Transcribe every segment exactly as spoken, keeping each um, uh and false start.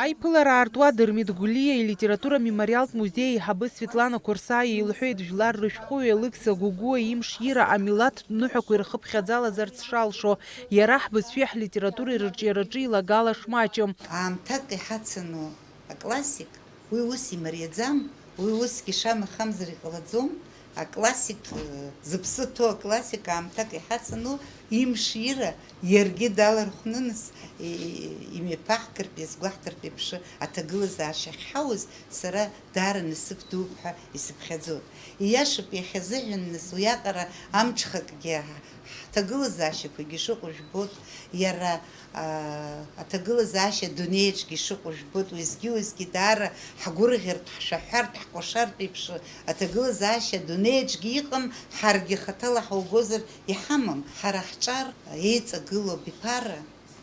Аиԥылара аартуа Дырмит Гәлиа илитература мемориалтә музеи аиҳабы Светлана Қәырсаиа илҳәеит, жәлар рышәҟәыҩҩы Алықьса Гогәуа имшира амилаҭтә ныҳәақәа ирхыԥхьаӡалазарц шалшо, иара ҳбызшәеи ҳлитературеи рырҿиараҿы илагала шмаҷым. Аамҭак иҳацану аклассик, уи ус имариаӡам, уи усгьы шамахамзар иҟалаӡом, аклассик, э, зыԥсы ҭоу аклассик аамҭак иҳацану имшира иаргьы далархәны нас, и-, и-, имҩаԥаҳгартә, иазгәаҳҭартә еиԥш аҭагылазаашьа ахьҳауз сара даара насыԥ дууп ҳәа исыԥхьаӡоит. Ииашоуп, иахьазыҳәан нас уиаҟара амҽхакгьы ҳа-, ҳҭагылазаашьақәагьы шыҟоу жәбоит, иара, аа, аҭагылазаашьа адунеиаҿгьы шыҟоу жәбоит, уеизгьы-уеизгьы даара ҳгәырӷьартә, ҳшәаҳәартә, ҳкәашартә еиԥш аҭагылазаашьа адунеиаҿгьы иҟам, ҳаргьы хаҭала ҳаугозар иҳамам. Ҳара ҳҿар еиҵагылоу абиԥара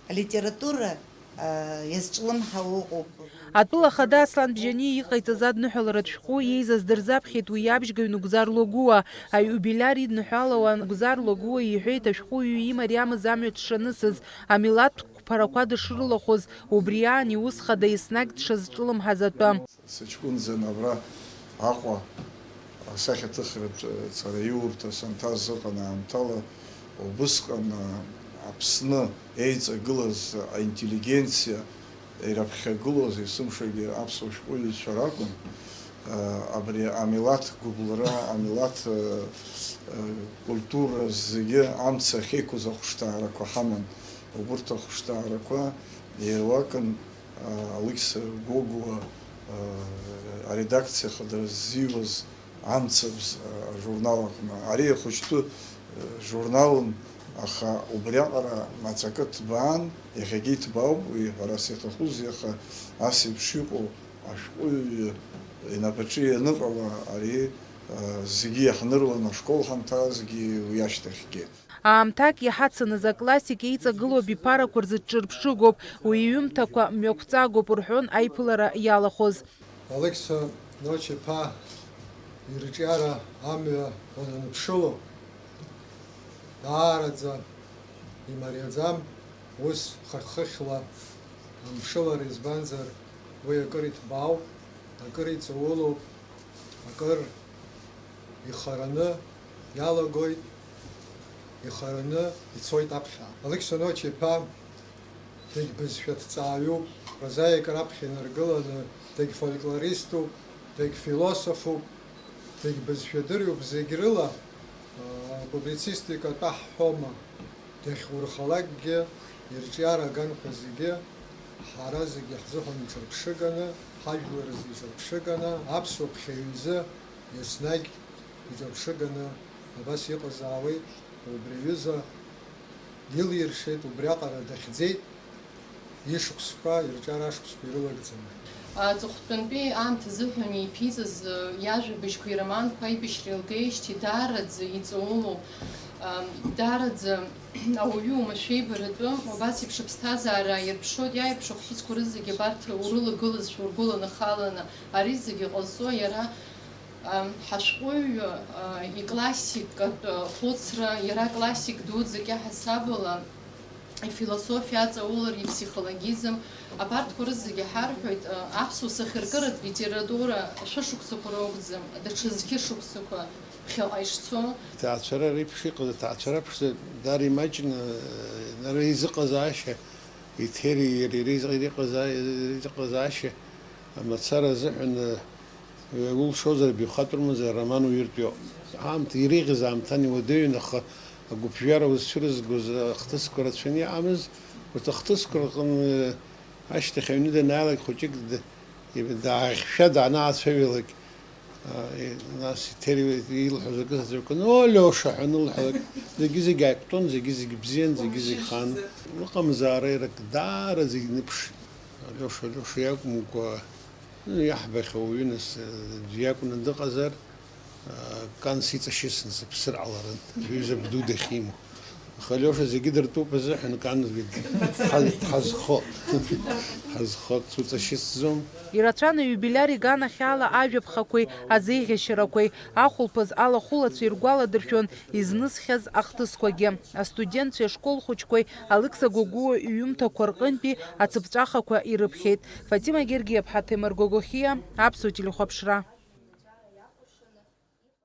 алитература, аа, иазҿлымҳау ыҟоуп. Атәыла ахада Аслан Бжьаниа иҟаиҵаз адныҳәаларатә шәҟәы еизаз дырзаԥхьеит уи иабжьгаҩ Нугзар Логуа. Аиубилиар идныҳәалауа Нугзар Логуа иҳәеит ашәҟәыҩҩы имариамыз амҩа дшанысыз, амилаҭтә қәԥарақәа дышрылахәыз, убри аан иус хада еснагь дшазҿлымҳаз атәы. Сыҷкәынӡан абра Аҟәа асахьаҭыхратә ҵараиурҭа санҭаз ыҟан аамҭала, убысҟан Аԥсны еиҵагылаз аинтеллигенциа ираԥхьагылоз есымшагьы аԥсуа шәҟәыҩҩцәа ракәын. Абри амилаҭ гәыбылра, амилаҭ культура зегьы амца ахьеиқәыз ахәышҭаарақәа ҳаман. Убырҭ ахәышҭаарақәа ируакын Алықьса Гогәуа аредакциа хадара ззиуаз Амцабз ажурнал аҟны. Ари ахәыҷтәы журналын, аха убриаҟара аҵакы ҭбаан, иахьагьы иҭбаауп уи, ҳәарас иаҭахузеи, аха ас еиԥш иҟоу ашәҟәыҩҩы инапаҿы ианыҟала, ари зегьы иаҳныруан, ашкол ҳанҭазгьы уи ашьҭахьгьы. Аамҭак иҳацаныз аклассик еиҵагылоу абиԥарақәа рзы дҿырԥшыгоуп, уи иҩымҭақәа мҩақәҵагоуп, рҳәон аиԥылара иалахәыз. Алықьса Ночи-иԥа ирҿиара амҩа уананыԥшыло, даараӡа имариаӡам, ус хыхь-хыхьла амшылара, избанзар, уи акыр иҭбаауп, акыр иҵаулоуп, акыр ихараны иалагоит, ихараны ицоит аԥхьа. Алықьса Ночи-иԥа дегь бызшәа ҭҵааҩуп, прозаик раԥхьа инаргыланы, дегь фольклориступ, дегь философуп, дегь бызшәа дырҩуп, зегь рыла, аа, публицистика атәы ҳҳәома, дахьурхалакгьы, ирҿиара аганқәа зегьы, ҳара зегьы ҳзыҳәан иҿырԥшыганы, ҳажәлар рзы иҿырԥшыганы, аԥсуа ԥхьаҩ изы еснагь иҿырԥшыганы абас иҟазаауеит, убри аҩыза илиршеит, убриаҟара дахьӡеит, ишықәсқәа, ирҿиара ашықәсқәа ирылагӡаны. Аҵыхәтәантәи аамҭа азыҳәан иԥиҵаз, иажәабжьқәа, ироманқәа аибашьра еилгеижьҭеи даараӡа иҵаулоуп, даараӡа ауаҩы уамашәа ибаратәы, убас еиԥш аԥсҭазаара аирԥшуеит, иааирԥшу ахҭысқәа рызегьы абарҭ урылагылазшәа, ургәыланахаланы, ари зегьы ҟазҵо иара, Ҳашәҟәыҩҩы иклассикатә хәыцра, иара классик дуӡӡак иаҳасабала, ифилософиа, аҵаулара, иԥсихологизм, абарҭқәа рызегьы ҳарҳәоит, аԥсуа сахьаркыратә литература шәышықәсақәа ракәӡам, даҽа зқьышықәсақәа ԥхьаҟа ишцо. Аҭаацәара реиԥш иҟаз, аҭаацәара аԥшӡа даара имаҷны, ара изыҟазаашьа, Еҭери иареи реизыҟ-, иреиҟазаа-, реизыҟазаашьа мацара азыҳәан, э, улшозар, бихатәырмазар, ароман уҩыртә иоуп. Аамҭа, иреиӷьыз аамҭан иуадаҩын, аха агәыԥжәара узцәырызгоз ахҭысқәа рацәаны иҟамыз, урҭ ахҭысқәа рҟны, э, ашьҭахь аҩны данааилак, хәыҷык д-, иб-, даахьшәа данаацәажәалак, А, и-, нас иҭериуеит, илҳәоз акы заҵәык, «О, Лиоша!» ҳәа анылҳәалак, зегьы-зегь ааиқәтәон, зегьы-зегь бзиан, зегьы-зегь хан. Ыҟамзаара ирак даара зегь ныԥшит. Алиоша, Алиоша иакәымкәа, ну, иаҳбахьоу уаҩы нас, э, аӡәы иакәны дыҟазар, а, Канс иҵашьыцны сыԥсыр ҟаларын, аҩыза бду дахьимоу. Аха Алиоша зегьы дыртәуп азыҳәан кан дҳазхот. Ҳазхот суҵашьыцӡом. Ирацәан аиубилиар иганахьала ажәаԥхақәеи азеиӷьашьарақәеи, ахәылԥаз алахәылацәа иргәаладыршәон изнысхьаз ахҭысқәагьы. Астудентцәеи ашкол хәыҷқәеи Алықьса Гогәуа иҩымҭақәа рҟынтәи ацыԥҵәахақәа ирыԥхьеит. Фатима Гергиаԥҳа, Ҭемыр Гогохиа, Аԥсуа телехәаԥшра.